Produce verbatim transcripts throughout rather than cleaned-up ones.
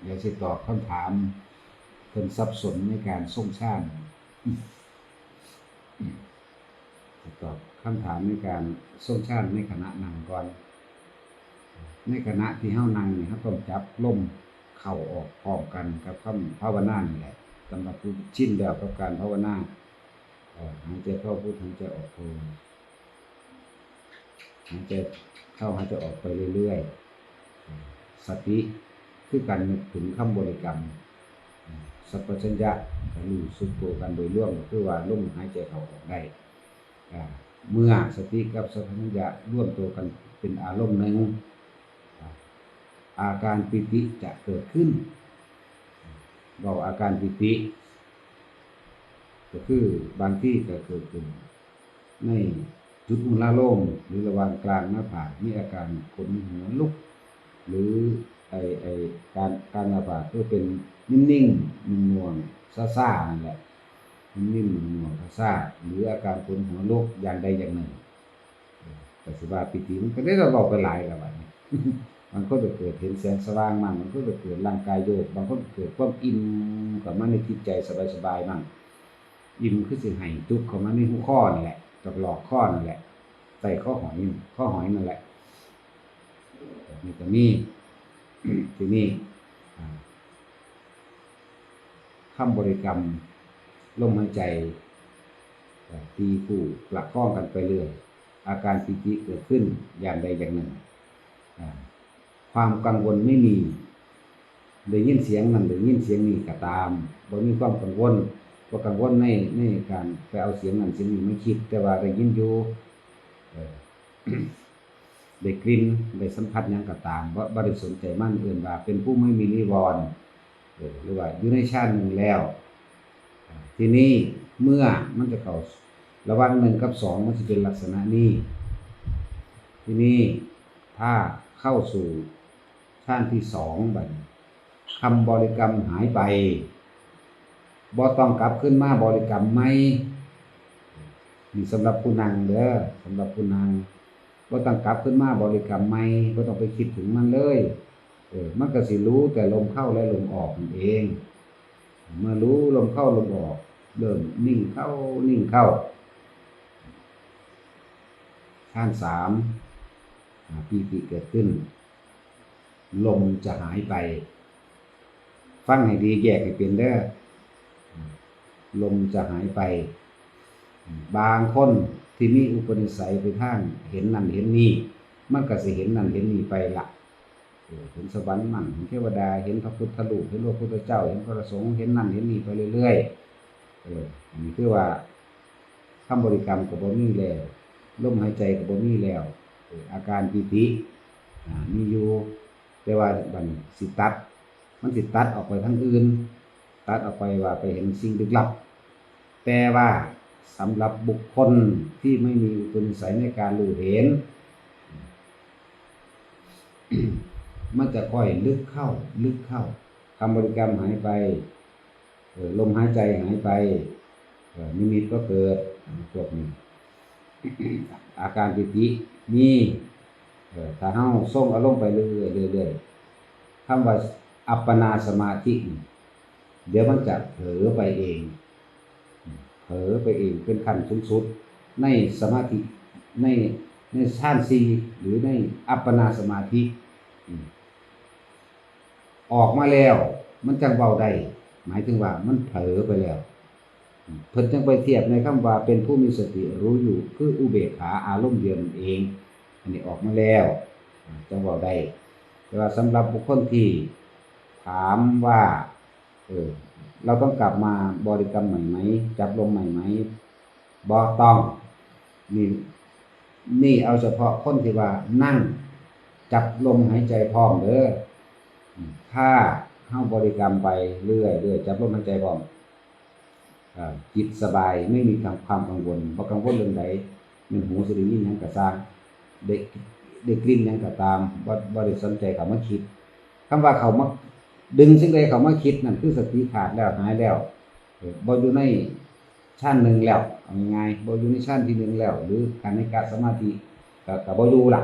เดี๋ยวสิตอบคำถาม เพิ่นสับสนในการทรงฌาน สิตอบคำถามในการทรงฌานในขณะนั่งก่อน ในขณะที่เฮานั่งนี่ เฮาต้องจับลมเข้าออกพร้อมกันกับคำภาวนานี่แหละ สำหรับผู้ชินแล้วกับการภาวนา เอ่อ หายใจเข้าพุท หายใจออกโท หายใจเข้า หายใจออกไปเรื่อยๆ สติคือการนึกถึงคำบริกรรม สัมปชัญญะก็รู้สึกตัวกันโดยรวม ก็คือว่าลมหายใจเข้าออกได้ อ่า เมื่อสติกับสัมปชัญญะรวมตัวกันเป็นอารมณ์หนึ่ง อ่า อาการปีติจะเกิดขึ้น เว้าอาการปีติ ก็คือบางทีก็เกิดขึ้นในจุดอุลาโลม หรือระหว่างกลางหน้าผาก มีอาการขนหัวลุก หรือไอ้ ไอ้ กลาง กลางหน้าผาก คือเป็นนิ่งๆ หน่วงๆ ซ่าๆ นั่นแหละ นิ่งๆ หน่วงๆ ซ่าๆ หรืออาการขนหัวลุกอย่างใดอย่างหนึ่ง เออ ก็สิว่าปีติ มันก็ได้ เราเว้าไปหลายแล้วบัดนี้ บางคนก็เกิดเห็นแสงสว่างมั่ง บางคนก็เกิดร่างกายโยก บางคนก็เกิดความอิ่มเข้ามาในจิตใจสบายๆ มั่ง อิ่มคือสิให้จุกเข้ามาในหูคอนั่นแหละ กับหลอกคอนั่นแหละ ใต้คอหอย คอหอยนั่นแหละ นี่ก็มี ทีนี้ อ่า คำบริกรรม ลมหายใจ อ่า ตีคู่ประคองกันไปเรื่อย อาการปีติเกิดขึ้นอย่างใดอย่างหนึ่ง อ่า ความกังวลไม่มี ได้ยินเสียงนั่น ได้ยินเสียงนี้ก็ตาม บ่มีความกังวล บ่กังวลใน ในการไปเอาเสียงนั่นเสียงนี้มาคิด แต่ว่าได้ยินอยู่ เออ ได้กลิ่น ได้สัมผัสหยังก็ตาม บ่ บ่ได้สนใจมัน เอิ้นว่าเป็นผู้ไม่มีนิวรณ์ เออ หรือว่าอยู่ในฌานหนึ่งแล้ว อ่า ทีนี้เมื่อมันจะเข้าระหว่างหนึ่งกับสอง มันสิเป็นลักษณะนี้ ทีนี้ถ้าเข้าสู่ฌานที่สองบัดนี้ คำบริกรรมหายไป บ่ต้องกลับขึ้นมาบริกรรมใหม่ นี่สำหรับผู้นั่งเด้อ สำหรับผู้นั่ง บ่ต้องกลับขึ้นมาบริกรรมใหม่ บ่ต้องไปคิดถึงมันเลย เออ มันก็สิรู้แต่ลมเข้าและลมออกนั่นเอง เมื่อรู้ลมเข้าลมออก เริ่มนิ่งเข้านิ่งเข้า ฌานสาม อ่า ปีติเกิดขึ้น ลมจะหายไป ฟังให้ดี แยกให้เป็นเด้อ ลมจะหายไป บางคนที่มีอุปนิสัยไปทางเห็นนั่นเห็นนี่ มันก็สิเห็นนั่นเห็นนี่ไปละ เออ เห็นสวรรค์มั่ง เห็นเทวดา เห็นพระพุทธรูป เห็นพระพุทธเจ้า เห็นพระสงฆ์ เห็นนั่นเห็นนี่ไปเรื่อยๆ เออ อันนี้คือว่า คำบริกรรมก็บ่มีแล้ว ลมหายใจก็บ่มีแล้ว เออ อาการปีติ อ่า มีอยู่ แต่ว่าบัดนี้สิตัด มันสิตัดออกไปทางอื่น ตัดออกไปว่าไปเห็นสิ่งลึกลับ แต่ว่าสำหรับบุคคลที่ไม่มีอุปนิสัยในการรู้เห็น มันจะค่อยลึกเข้า ลึกเข้า คำบริกรรมหายไป เออ ลมหายใจหายไป เออ นิมิตก็เกิด พวกนี้ อาการปีติมี เออ ถ้าเฮาทรงอารมณ์ไปเรื่อยๆ เรื่อยๆ คำว่าอัปปนาสมาธินี่ เดี๋ยวมันจะเผลอไปเอง เผลอไปเอง เป็นขั้นสูงสุด ในสมาธิ ใน ในฌานสี่ หรือในอัปปนาสมาธิ อืม ออกมาแล้ว มันจั่งเว้าได้ หมายถึงว่ามันเผลอไปแล้ว เพิ่นจั่งไปเทียบในคำว่าเป็นผู้มีสติรู้อยู่ คืออุเบกขาอารมณ์เดียวนั่นเอง อันนี้ออกมาแล้ว จั่งเว้าได้ แต่ว่าสำหรับบุคคลที่ถามว่า เออ เราต้องกลับมาบริกรรมใหม่ไหม จับลมใหม่ไหม บ่ต้อง นี่ นี่เอาเฉพาะคนที่ว่านั่งจับลมหายใจพร้อมเด้อ ถ้าเฮาบริกรรมไปเรื่อยๆ จับลมหายใจพร้อม เอ่อ จิตสบาย ไม่มีความกังวล บ่กังวลเรื่องใด แม่นหูสิได้ยินหยังก็ซ่าง ได้ ได้กลิ่นหยังก็ตาม บ่ บ่ได้สนใจเข้ามาคิด คำว่าเข้ามา ดึงสิ่งใดเข้ามาคิดนั่นคือสติขาดแล้ว หายแล้ว เออ บ่อยู่ในฌานหนึ่งแล้ว เอาง่ายๆ บ่อยู่ในฌานที่หนึ่งแล้ว หรือคณิกะสมาธิ ก็ ก็บ่อยู่ละ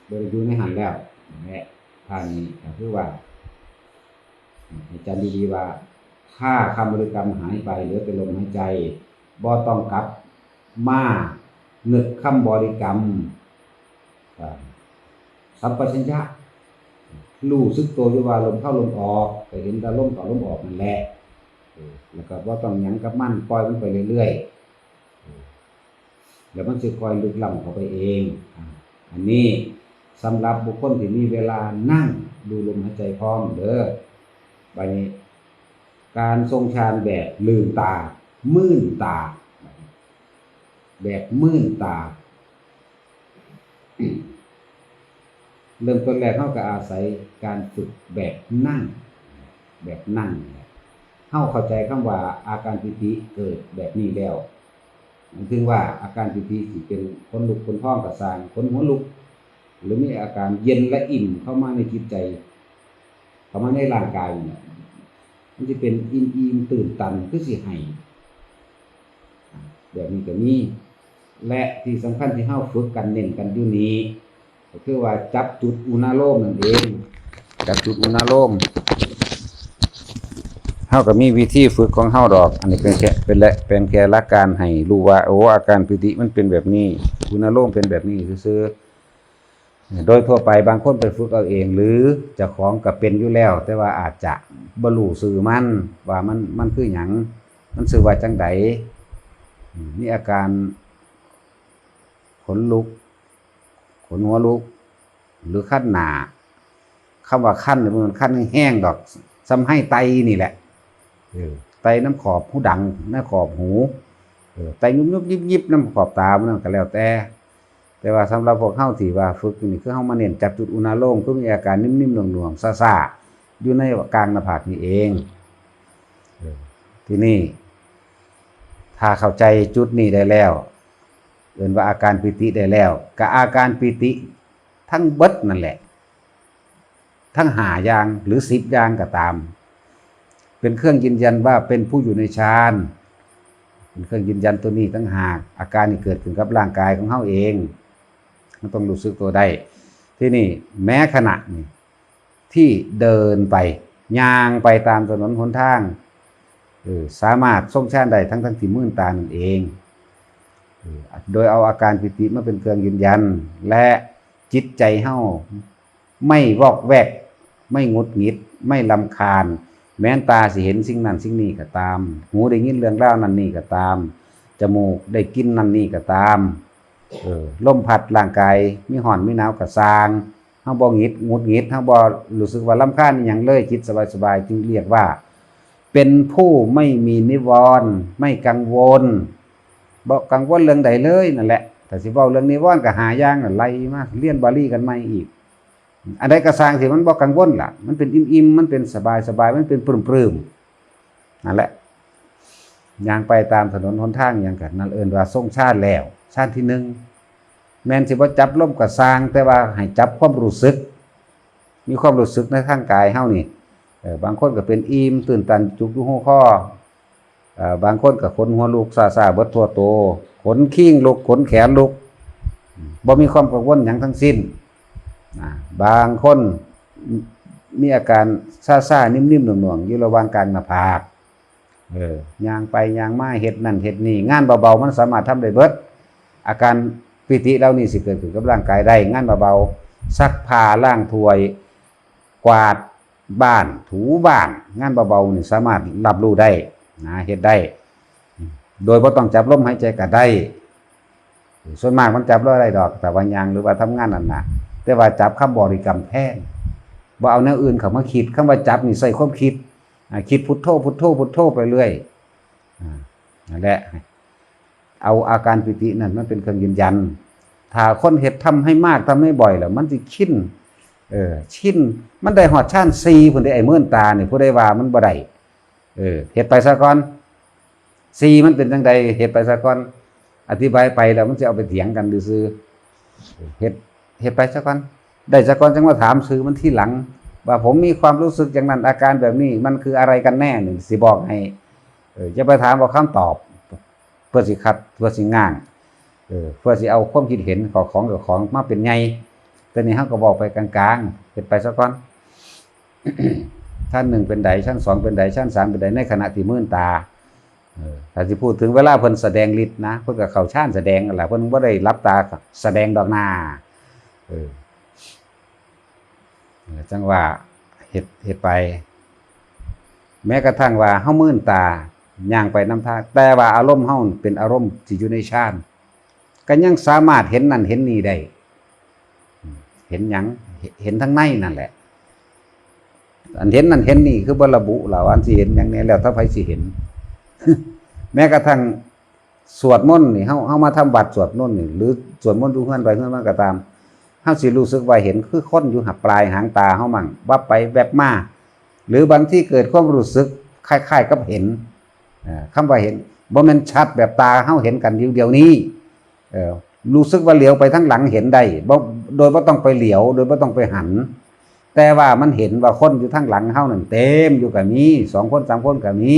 บ่ได้อยู่ในหั้นแล้ว นั่นแหละ ท่านี้ก็คือว่า ให้จำดีๆว่า ถ้าคำบริกรรมหายไปเหลือแต่ลมหายใจ บ่ต้องกลับมานึกคำบริกรรม อ่า สัมปชัญญะ รู้สึกตัวอยู่ว่าลมเข้าลมออก ก็เห็นแต่ลมเข้าลมออกนั่นแหละ เออ แล้วก็บ่ต้องหยังกับมัน ปล่อยมันไปเรื่อยๆ เออ แล้วมันสิค่อยลึกล้ำเข้าไปเอง อ่า อันนี้สำหรับบุคคลที่มีเวลานั่งดูลมหายใจพร้อมเด้อ บัดนี้ การทรงฌานแบบลืมตา มืนตา แบบมืนตา เริ่มต้นแรกเราก็อาศัยการฝึกแบบนั่ง แบบนั่งนี่แหละ เราเข้าใจคำว่าอาการปีติเกิดแบบนี้แล้ว หมายถึงว่าอาการปีติสิเป็นขนลุกขนพองก็ซ่าง ขนหัวลุก หรือมีอาการเย็นและอิ่มเข้ามาในจิตใจ เข้ามาในร่างกายนี่แหละ มันสิเป็นอิ่มๆ ตื่นตัน คือสิไห้ แบบนี้ก็มี และที่สำคัญที่เราฝึกกันเน้นกันอยู่นี้ ก็คือว่าจับจุดอุณาโลมนั่นเอง จับจุดอุณาโลม เราก็มีวิธีฝึกของเราดอก อันนี้เป็นแค่ เป็นแหละ เป็นแค่หลักการให้รู้ว่า โอ้ อาการปีติมันเป็นแบบนี้ อุณาโลมเป็นแบบนี้ซื่อๆ โดยทั่วไปบางคนไปฝึกเอาเอง หรือเจ้าของก็เป็นอยู่แล้ว แต่ว่าอาจจะบ่รู้ชื่อมัน ว่ามัน มันคือหยัง มันชื่อว่าจั่งใด อืม มีอาการขนลุก ขนหัวลุก หรือคันหน้า คำว่าคันนี่บ่แม่นคันแฮงๆดอก ส่ำไฮไตนี่แหละ เออ ไตนำขอบหูดัง นำขอบหู เออ ไตยุบๆยิบๆนำขอบตา มันนั่นก็แล้วแต่ แต่ว่าสำหรับพวกเฮาที่ว่าฝึกอยู่นี่ คือเฮามาเน้นจับจุดอุณาโลม คือมีอาการนิ่มๆหน่วงๆซ่าๆ อยู่ในกลางหน้าผากนี่เอง เออ ทีนี้ ถ้าเข้าใจจุดนี้ได้แล้ว เอิ้นว่าอาการปีติได้แล้ว ก็อาการปีติทั้งเบิดนั่นแหละ ทั้งห้าอย่างหรือสิบอย่างก็ตาม เป็นเครื่องยืนยันว่าเป็นผู้อยู่ในฌาน เป็นเครื่องยืนยันตัวนี้ต่างหาก อาการนี้เกิดขึ้นกับร่างกายของเฮาเอง มันต้องรู้สึกตัวได้ ทีนี้แม้ขณะนี้ที่เดินไป ย่างไปตามถนนหนทาง เออ สามารถทรงฌานได้ทั้งๆที่มืนตานั่นเอง เออ โดยเอาอาการปีติมาเป็นเครื่องยืนยัน และจิตใจเฮาไม่วอกแวก ไม่หงุดหงิด ไม่รำคาญ แม้นตาสิเห็นสิ่งนั้นสิ่งนี้ก็ตาม หูได้ยินเรื่องราวนั้นนี่ก็ตาม จมูกได้กลิ่นนั้นนี่ก็ตาม เออ ลมพัดร่างกาย มีร้อนมีหนาวก็ซ่าง เฮาบ่หงิด หงุดหงิด เฮาบ่รู้สึกว่ารำคาญอิหยังเลย จิตสบายๆ จึงเรียกว่า เป็นผู้ไม่มีนิวรณ์ ไม่กังวล บ่กังวลเรื่องใดเลยนั่นแหละ ถ้าสิเว้าเรื่องนิวรณ์ก็ห้าอย่างนั่น ไล่มาเรียนบาลีกันใหม่อีก อันใดก็ซ่างที่มันบ่กังวลล่ะ มันเป็นอิ่มๆ มันเป็นสบายๆ มันเป็นปลื้มๆ นั่นแหละ ย่างไปตามถนนหนทางหยังกัน นั่นเอิ้นว่าทรงฌานแล้ว ฌานที่หนึ่ง แม่นสิบ่จับลมก็ซ่าง แต่ว่าให้จับความรู้สึก มีความรู้สึกในทางกายเฮานี่ เออ บางคนก็เป็นอิ่มตื่นตันจุกอยู่หัวคอ เอ่อ บางคนก็ขนหัวลุกซ่าๆเบิดทั่วโต ขนคิงลุก ขนแขนลุก บ่มีความกังวลหยังทั้งสิ้น นะ บางคนมีอาการซ่าๆ นิ่มๆ หน่วงๆ อยู่ระหว่างกลางหน้าผาก เออ ย่างไปย่างมา เฮ็ดนั่นเฮ็ดนี่ งานเบาๆ มันสามารถทำได้เบิด อาการปีติเหล่านี้สิเกิดขึ้นกับร่างกายได้ งานเบาๆ ซักผ้า ล้างถ้วย กวาดบ้าน ถูบ้าน งานเบาๆ นี่สามารถรับรู้ได้ นะ เฮ็ดได้ โดยบ่ต้องจับลมหายใจก็ได้ ส่วนมากมันจับลมได้ดอก แต่ว่าย่างหรือว่าทำงานนั่นน่ะ แต่ว่าจับคำบริกรรมแทน บ่เอาแนวอื่นเข้ามาคิด คำว่าจับนี่ใส่ความคิด อ่า คิดพุทโธ พุทโธ พุทโธไปเรื่อย อ่า นั่นแหละ เอาอาการปีตินั่นมันเป็นเครื่องยืนยัน ถ้าคนเฮ็ดทำให้มาก ทำให้บ่อยแล้ว มันสิชิน เออ ชิน มันได้ฮอดฌานสี่พุ้นเด้ ไอ้มืนตานี่ ผู้ใดว่ามันบ่ได้ เออ เฮ็ดไปซะก่อน สี่มันเป็นจั่งใด เฮ็ดไปซะก่อน อธิบายไปแล้วมันสิเอาไปเถียงกันซื่อๆ เฮ็ด เฮ็ดไปซะก่อน ได้ซะก่อน จั่งมาถามชื่อมันทีหลัง ว่าผมมีความรู้สึกอย่างนั้น อาการแบบนี้ มันคืออะไรกันแน่นี่ สิบอกให้ เออ อย่าไปถามเอาคำตอบ เพื่อสิขัด เพื่อสิง้าง เออ เพื่อสิเอาความคิดเห็นของ ของเจ้าของมาเป็นใหญ่ แต่นี่เฮาก็เว้าไปกลางๆ เฮ็ดไปซะก่อน ชั้นหนึ่งเป็นใด ชั้นสองเป็นใด ชั้นสามเป็นใด ในขณะที่มืนตา เออ ถ้าสิพูดถึงเวลาเพิ่นแสดงฤทธิ์นะ เพิ่นก็เข้าฌานแสดงนั่นล่ะ เพิ่นบ่ได้หลับตาแสดงดอกนา เออ จั่งว่าเฮ็ด เฮ็ดไป แม้กระทั่งว่าเฮามืนตา ย่างไปนำทาง แต่ว่าอารมณ์เฮาเป็นอารมณ์ที่อยู่ในฌาน ก็ยังสามารถเห็นนั่นเห็นนี่ได้ เห็นหยัง เห็น เห็นทางในนั่นแหละ อันเห็นนั่นเห็นนี่คือบ่ระบุล่ะว่าอันสิเห็นหยังแหน่ แล้วแต่ไผสิเห็น แม้กระทั่งสวดมนต์นี่ เฮา เฮามาทำวัตรสวดมนต์นี่ หรือสวดมนต์อยู่เฮือนไผเฮือนมันก็ตาม เฮาสิรู้สึกว่าเห็นคือคนอยู่หับปลายหางตาเฮามั่ง วับไปแวบมา หรือบางทีเกิดความรู้สึกคล้ายๆกับเห็น เอ่อ คำว่าเห็น บ่แม่นชัดแบบตาเฮาเห็นกันอยู่เดี๋ยวนี้ เอ่อ รู้สึกว่าเหลียวไปทางหลังเห็นได้ บ่ โดยบ่ต้องไปเหลียว โดยบ่ต้องไปหัน แต่ว่ามันเห็นว่าคนอยู่ทางหลังเฮานั่นเต็มอยู่ก็มี สองคนสามคนก็มี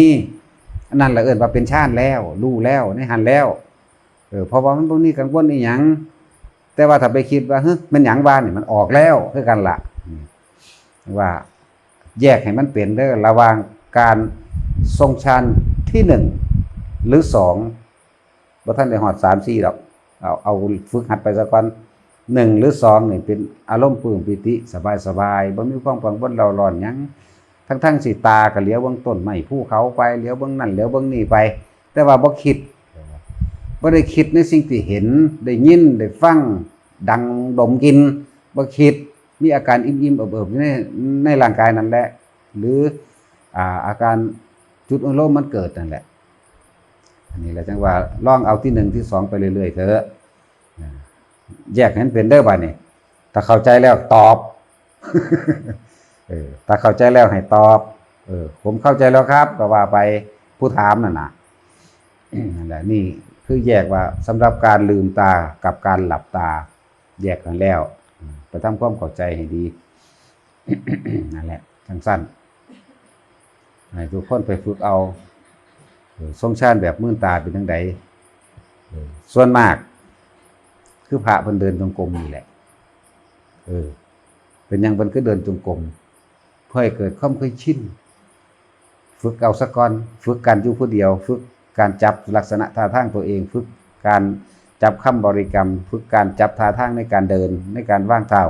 อันนั้นล่ะเอิ้นว่าเป็นฌานแล้ว รู้แล้ว ในหั้นแล้ว เออ เพราะว่ามันบ่มีกังวลอีหยัง แต่ว่าถ้าไปคิดว่า "เฮ้ย แม่นหยังวะนี่" มันออกแล้วคือกันล่ะ ว่าแยกให้มันเป็นเด้อ ระหว่างการทรงฌานที่หนึ่งหรือสอง บ่ทันได้ฮอดสามสี่ดอก เอา เอาฝึกหัดไปซะก่อน หนึ่งหรือสองนี่เป็นอารมณ์ปลื้มปีติสบายๆ บ่มีความกังวลเร่าร้อนหยัง ทั้งๆที่ตาก็เหลียวเบิ่งต้นไม้ภูเขาไป เหลียวเบิ่งนั่นเหลียวเบิ่งนี่ไป แต่ว่าบ่คิด บ่ได้คิดในสิ่งที่เห็น ได้ยิน ได้ฟัง ดังดมกลิ่น บ่คิด มีอาการอิ่มๆ เอิบๆ อยู่ใน ในร่างกายนั่นแหละ หรือ อ่า อาการจุดอารมณ์มันเกิดนั่นแหละ อันนี้แหละจั่งว่าลองเอาที่หนึ่งที่สองไปเรื่อยๆ เถอะ อ่า แยกให้มันเป็นเด้อบาดนี้ ถ้าเข้าใจแล้วตอบ เออ ถ้าเข้าใจแล้วให้ตอบ เออ "ผมเข้าใจแล้วครับ" ก็ว่าไป ผู้ถามนั่นน่ะ นั่นแหละ นี่คือแยกว่าสำหรับการลืมตากับการหลับตา แยกกันแล้ว อืม ไปทำความเข้าใจให้ดี นั่นแหละ จั่งซั้น ให้ทุกคนไปฝึกเอา เออ ทรงฌานแบบมืนตาเป็นจั่งใด เออ ส่วนมาก คือพระเพิ่นเดินจงกรมนี่แหละ เออ เป็นหยังเพิ่นคือเดินจงกรม เพื่อให้เกิดความเคยชิน ฝึกเอาซะก่อน ฝึกการอยู่ผู้เดียว ฝึกการจับลักษณะท่าทางตัวเอง ฝึกการจับคำบริกรรม ฝึกการจับท่าทางในการเดิน ในการวางเท้า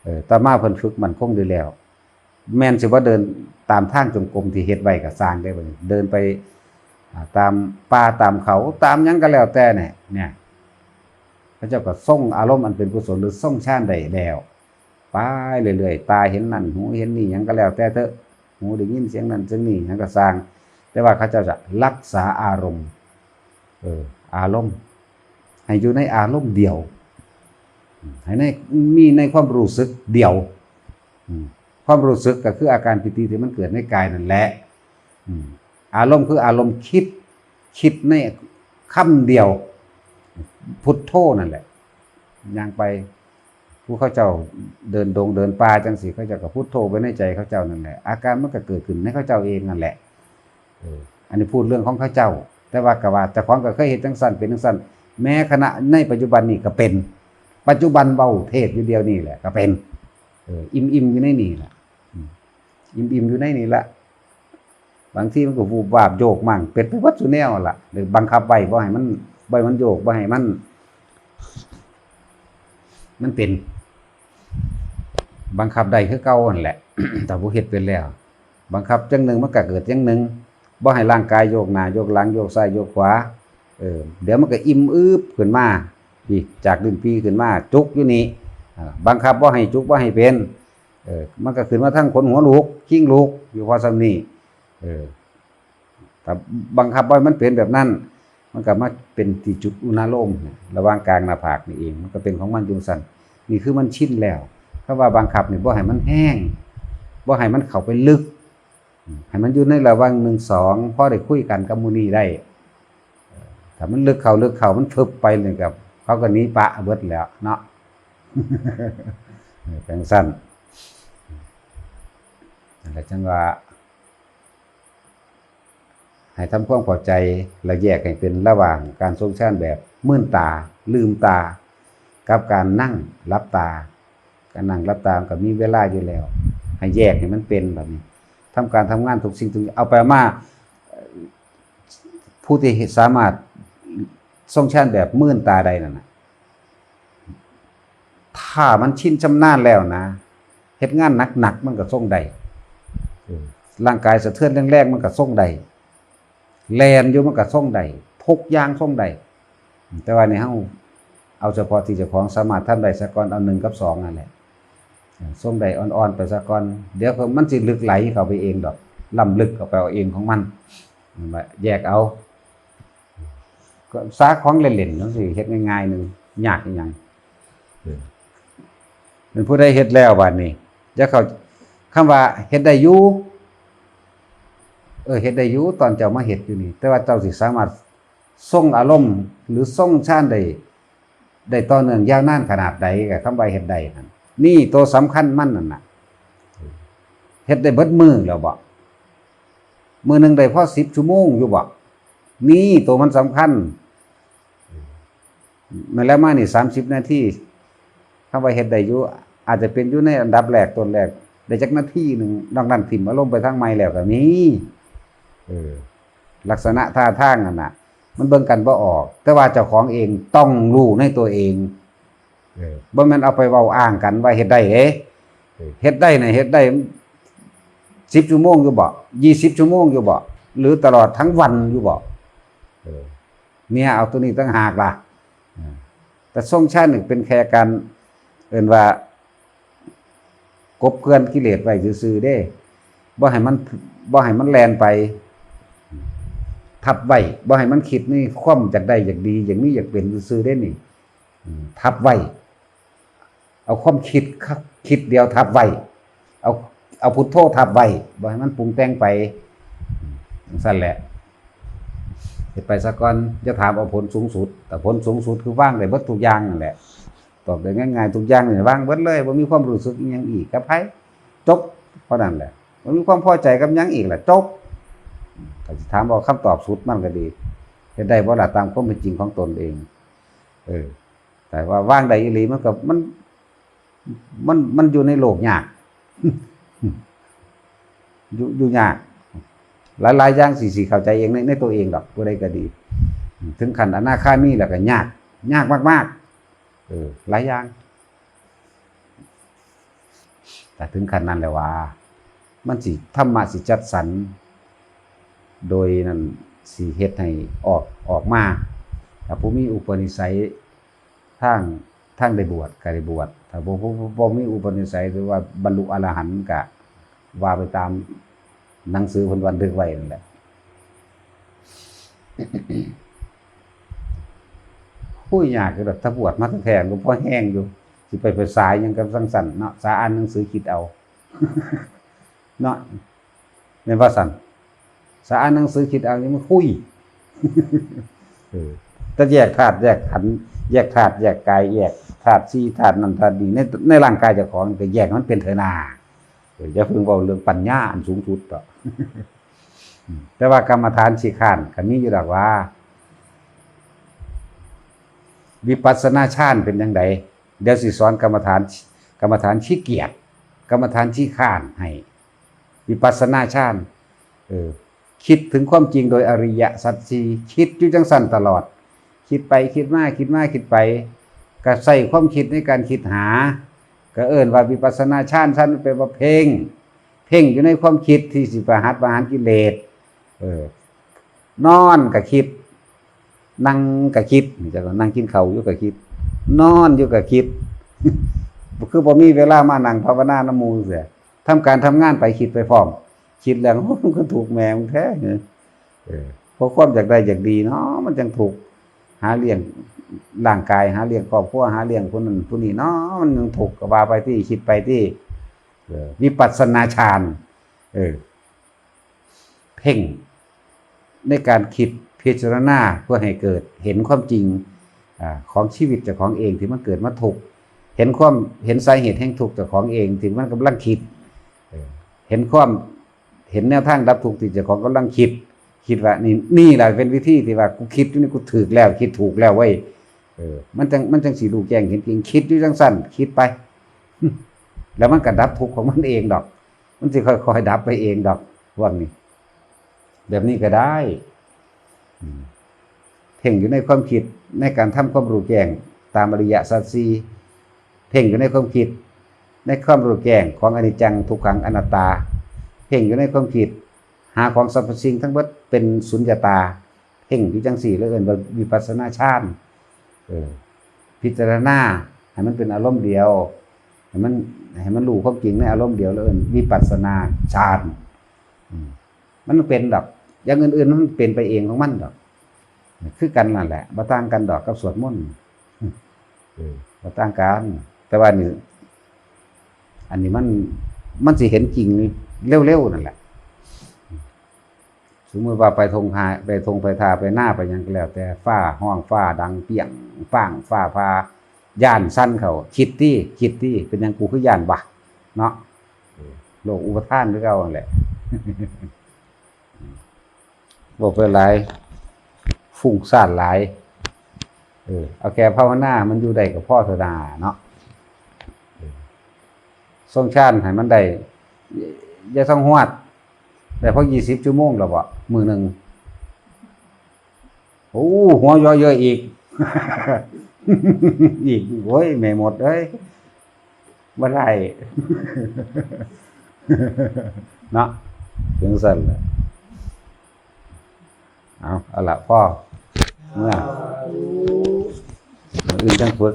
เออ ต่อมาเพิ่นฝึกมั่นคงดีแล้ว แม่นสิบ่เดินตามทางจงกรมที่เฮ็ดไว้ก็ซ่างเด้บัดนี้ เดินไป อ่า ตามป่าตามเขา ตามหยังก็แล้วแต่เนี่ย เนี่ย เขาเจ้าก็ทรงอารมณ์อันเป็นกุศลหรือทรงฌานได้แล้ว ไปเรื่อยๆ ตาเห็นนั่น หูเห็นนี่ หยังก็แล้วแต่เถอะ หูได้ยินเสียงนั่นเสียงนี่ หยังก็ซ่าง แต่ว่าเขาเจ้าจะรักษาอารมณ์ เออ อารมณ์ ให้อยู่ในอารมณ์เดียว อืม ให้ใน มีในความรู้สึกเดียว อืม ความรู้สึกก็คืออาการปีติที่มันเกิดในกายนั่นแหละ อืม อารมณ์คืออารมณ์คิด คิดในคำเดียว พุทโธนั่นแหละ ย่างไป ผู้เขาเจ้าเดินดงเดินป่าจั่งซี้ เขาเจ้าก็พุทโธไปในใจเขาเจ้านั่นแหละ อาการมันก็เกิดขึ้นในเขาเจ้าเองนั่นแหละ เออ อันนี้พูดเรื่องของเขาเจ้า แต่ว่าก็ว่าเจ้าของก็เคยเฮ็ดจั่งซั้น เป็นจั่งซั้น แม้ขณะในปัจจุบันนี่ก็เป็น ปัจจุบันเว้าเทศน์อยู่เดี๋ยวนี้แหละ ก็เป็น เออ อิ่มๆ อยู่ในนี่แหละ อืม อิ่มๆ อยู่ในนี่แหละ บางทีมันก็วูบวาบโยกมั่ง เป็นไปเบิดซุแนวหั่นล่ะ หรือบังคับไว้บ่ให้มัน บ่ให้มันโยก บ่ให้มัน มันเป็น บังคับได้คือเก่าหั่นแหละ ถ้าผู้เฮ็ดเป็นแล้ว บังคับจั่งหนึ่งมันก็เกิดจั่งหนึ่ง บ่ให้ร่างกายโยกหน้าโยกหลัง โยกซ้ายโยกขวา เออ เดี๋ยวมันก็อิ่มอึบขึ้นมา นี่ จากลิ้นปี่ขึ้นมา จุกอยู่นี่ อ่า บังคับบ่ให้จุกบ่ให้เป็น เออ มันก็ขึ้นมาทางขนหัวลุก คิงลุก อยู่พอส่ำนี้ เออ ถ้าบังคับบ่ให้มันเป็นแบบนั้น มันก็มาเป็นที่จุดอุณาโลม ระหว่างกลางหน้าผากนี่เอง มันก็เป็นของมันอยู่ซั่น นี่คือมันชินแล้ว คำว่าบังคับนี่บ่ให้มันแฮง บ่ให้มันเข้าไปลึก ให้มันอยู่ในระหว่างหนึ่งสอง พอได้คุยกันกับหมู่นี้ได้ ถ้ามันลึกเข้าลึกเข้า มันฟึบไปนี่ก็ เขาก็หนีปะเบิดแล้วเนาะ เออ จั่งซั้น นั่นแหละจั่งว่า ให้ทำความเข้าใจ และแยกให้เป็นระหว่างการทรงฌานแบบมืนตา ลืมตา กับการนั่งหลับตา การนั่งหลับตามันก็มีเวลาอยู่แล้ว ให้แยกให้มันเป็นแบบนี้ ทำการทำงานทุกสิ่งทุกอย่าง เอาไปมา ผู้ที่สามารถทรงฌานแบบมื่นตาได้นั่นนะ ถ้ามันชินชำนาญแล้วนะ เฮ็ดงานหนักๆมันก็ทรงได้ เออ ร่างกายสะเทือนแรงๆมันก็ทรงได้ แล่นอยู่มันก็ทรงได้ ทุกอย่างทรงได้ แต่ว่านี่เฮาเอาเฉพาะที่เจ้าของสามารถทำได้ซะก่อน เอาหนึ่งกับสองนั่นแหละ เออ ทรงได้อ่อนๆไปซะก่อน เดี๋ยวมันสิลึกไหลเข้าไปเองดอก ล้ำลึกเข้าไปเอาเองของมัน นั่นแหละ แยกเอา ก็สาของเล่นๆจั่งซี้ เฮ็ดง่ายๆหนึ่ง ยากอีหยัง เออ เป็นผู้ใดเฮ็ดแล้วบาดนี้ จะเข้า คำว่าเฮ็ดได้อยู่ เออ เฮ็ดได้อยู่ ตอนเจ้ามาเฮ็ดอยู่นี่ แต่ว่าเจ้าสิสามารถทรงอารมณ์ หรือทรงฌานได้ ได้ต่อเนื่องยาวนานขนาดใด กับคำว่าเฮ็ดได้นั่น นี่ตัวสำคัญมันนั่นน่ะ เฮ็ดได้เบิดมื้อแล้วบ่ มื้อหนึ่งได้พอสิบชั่วโมงอยู่บ่ นี่ตัวมันสำคัญ มาแล้วมานี่สามสิบนาที คำว่าเฮ็ดได้อยู่ อาจจะเป็นอยู่ในอันดับแรกต้นแรก ได้จักนาทีหนึ่ง นอกนั้นถิ่มอารมณ์ไปทางใหม่แล้วก็มี เออ ลักษณะท่าทางนั่นน่ะ มันเบิ่งกันบ่ออก แต่ว่าเจ้าของเองต้องรู้ในตัวเอง เออ บ่แม่นเอาไปเว้าอ้างกันว่าเฮ็ดได้เด้ เออ เฮ็ดได้น่ะ เฮ็ดได้สิบชั่วโมงอยู่บ่ ยี่สิบชั่วโมงอยู่บ่ หรือตลอดทั้งวันอยู่บ่ เออ เนี่ย เอาตัวนี้ต่างหากล่ะ เออ แต่ทรงฌานนี่เป็นแค่การ เอิ้นว่า กบเกลื่อนกิเลสไว้ซื่อๆเด้ บ่ให้มัน บ่ให้มันแล่นไป ทับไว้ บ่ให้มันคิดในความอยากได้อยากดี อยากมีอยากเป็นซื่อๆเด้นี่ อืม ทับไว้ เอาความคิดครับ คิดเดียวทับไว้ เอา เอาพุทโธทับไว้ บ่ให้มันปรุงแต่งไป อืม จั่งซั่นแหละ เฮ็ดไปซะก่อน อย่าถามเอาผลสูงสุด แต่ผลสูงสุดคือวางได้เบิดทุกอย่างนั่นแหละ ตอบได้ง่ายๆ ทุกอย่างนี่วางเบิดเลย บ่มีความรู้สึกอิหยังอีกกับไผ จบ เท่านั้นแหละ บ่มีความพอใจกับหยังอีกล่ะ จบ ก็สิถามเอาคำตอบสุดมันก็ดี เฮ็ดได้บ่ล่ะ ตามความเป็นจริงของตนเอง เออ แต่ว่าวางได้อีหลีมันก็ มัน มัน มันอยู่ในโลกยาก อยู่ อยู่ยาก หลายๆอย่างสิ สิเข้าใจเองใน ในตัวเองดอก ผู้ใดก็ดี ถึงขั้นอนาคามีแล้วก็ยาก ยากมากๆ เออ หลายอย่าง แต่ถึงขั้นนั้นแล้วว่า มันสิ ธรรมะสิจัดสรร โดยนั่นสิเฮ็ดให้ออก ออกมา ถ้าผู้มีอุปนิสัยทาง ทางได้บวชก็ได้บวช ถ้าบ่ บ่ บ่ บ่มีอุปนิสัย หรือว่าบรรลุอรหันต์ก็ว่าไปตามหนังสือเพิ่นบันทึกไว้นั่นแหละ คุยยากอยู่ดอก ถ้าบวชมาแท้ๆก็พอแฮงอยู่ สิไปภาษาหยังกับจั่งซั่นเนาะ สาอ่านหนังสือคิดเอา เนาะ แม่นบ่ซั่น สาอ่านหนังสือคิดเอา ยังมาคุย เออ แต่แยกธาตุแยกขันธ์ แยกธาตุแยกกาย แยกธาตุสี่ธาตุนั่นธาตุนี้ ใน ในร่างกายเจ้าของก็แยกมันเป็นเถอะนา เออ อย่าเพิ่งเว้าเรื่องปัญญาอันสูงสุดเถาะ อืม แต่ว่ากรรมฐานขี้คร้านก็มีอยู่ดอกว่า วิปัสสนาฌานเป็นจั่งใด เดี๋ยวสิสอนกรรมฐาน กรรมฐานขี้เกียจ กรรมฐานขี้คร้านให้ วิปัสสนาฌาน เออ คิดถึงความจริงโดยอริยสัจสี่ คิดอยู่จั่งซั่นตลอด คิดไปคิดมา คิดมาคิดไป ก็ใช้ความคิดในการคิดหา ก็เอิ้นว่าวิปัสสนาฌาน ฌานแปลว่าเพ่ง เพ่งอยู่ในความคิดที่สิประหัตประหารกิเลส เออ นอนก็คิด นั่งก็คิด จั่งว่านั่งกินข้าวอยู่ก็คิด นอนอยู่ก็คิด คือบ่มีเวลามานั่งภาวนานำหมู่เสีย ทำการทำงานไปคิดไปพร้อม คิดแล้ว โอ้ มันก็ทุกข์แม่มันแท้ เออ เพราะความอยากได้อยากดีเนาะ มันจั่งทุกข์ หาเลี้ยงร่างกาย หาเลี้ยงครอบครัว หาเลี้ยงผู้นั้นผู้นี้เนาะ มันยังทุกข์ ก็ว่าไปติ คิดไปติ เออ วิปัสสนาฌาน เออ เพ่ง ในการคิดพิจารณาเพื่อให้เกิดเห็นความจริง อ่า ของชีวิตเจ้าของเองที่มันเกิดมาทุกข์ เห็นความ เห็นสาเหตุแห่งทุกข์เจ้าของเองที่มันกำลังคิด เออ เห็นความ เห็นแนวทางดับทุกข์ที่เจ้าของกำลังคิด คิดว่านี่ นี่แหละเป็นวิธีที่ว่ากูคิดอยู่นี่กูถูกแล้ว คิดถูกแล้วเว้ย เออ มันจั่ง มันจั่งสิรู้แจ้งเห็นจริง คิดอยู่จั่งซั่น คิดไป แล้วมันก็ดับทุกข์ของมันเองดอก มันสิค่อยๆดับไปเองดอก พวกนี้ แบบนี้ก็ได้ อืม เพ่งอยู่ในความคิด ในการทำความรู้แจ้งตามอริยสัจสี่ เพ่งอยู่ในความคิด ในความรู้แจ้งของอนิจจัง ทุกขัง อนัตตา เพ่งอยู่ในความคิด หาของสรรพสิ่งทั้งหมดเป็นสุญญตา เพ่งอยู่จังสี่ แล้วเอิ้นว่าวิปัสสนาฌาน เออ พิจารณาให้มันเป็นอารมณ์เดียว ให้มัน ให้มันรู้ความจริงในอารมณ์เดียว แล้วเอิ้นวิปัสสนาฌาน อืม มันเป็นดอก อย่างอื่นๆมันเป็นไปเองของมันดอก คือกันนั่นแหละ บ่ต่างกันดอกกับสวดมนต์ เออ บ่ต่างกัน แต่ว่านี่ อันนี้มัน มันสิเห็นจริงเร็วๆนั่นแหละ สมมุติว่าไปทงหา ไปทงไปทา ไปนา ไปหยังก็แล้วแต่ ฟ้าฮ้อง ฟ้าดัง เปี้ยงป้าง ฟ้าผ่า ย้านสั่นเข้า คิดติ คิดติ เป็นหยังกูคือย้านวะ เนาะ เออ โลกอุปาทานคือเก่านั่นแหละ เว้าไปหลาย ฟุ้งซ่านหลาย เออ เอาแค่ภาวนามันอยู่ได้ก็พอเท่านั้นเนาะ เออ ทรงฌานให้มันได้ อย่าทรงฮอด ได้พอยี่สิบชั่วโมงแล้วบ่ มื้อหนึ่ง โอ้ หัวเยอะๆอีก อีก โอ้ย แม่มดเอ้ย บ่ได้ เนาะ จังซั่นแหละ เอา เอาละ พอ เมือ มื้ออื่นจั่งฝึก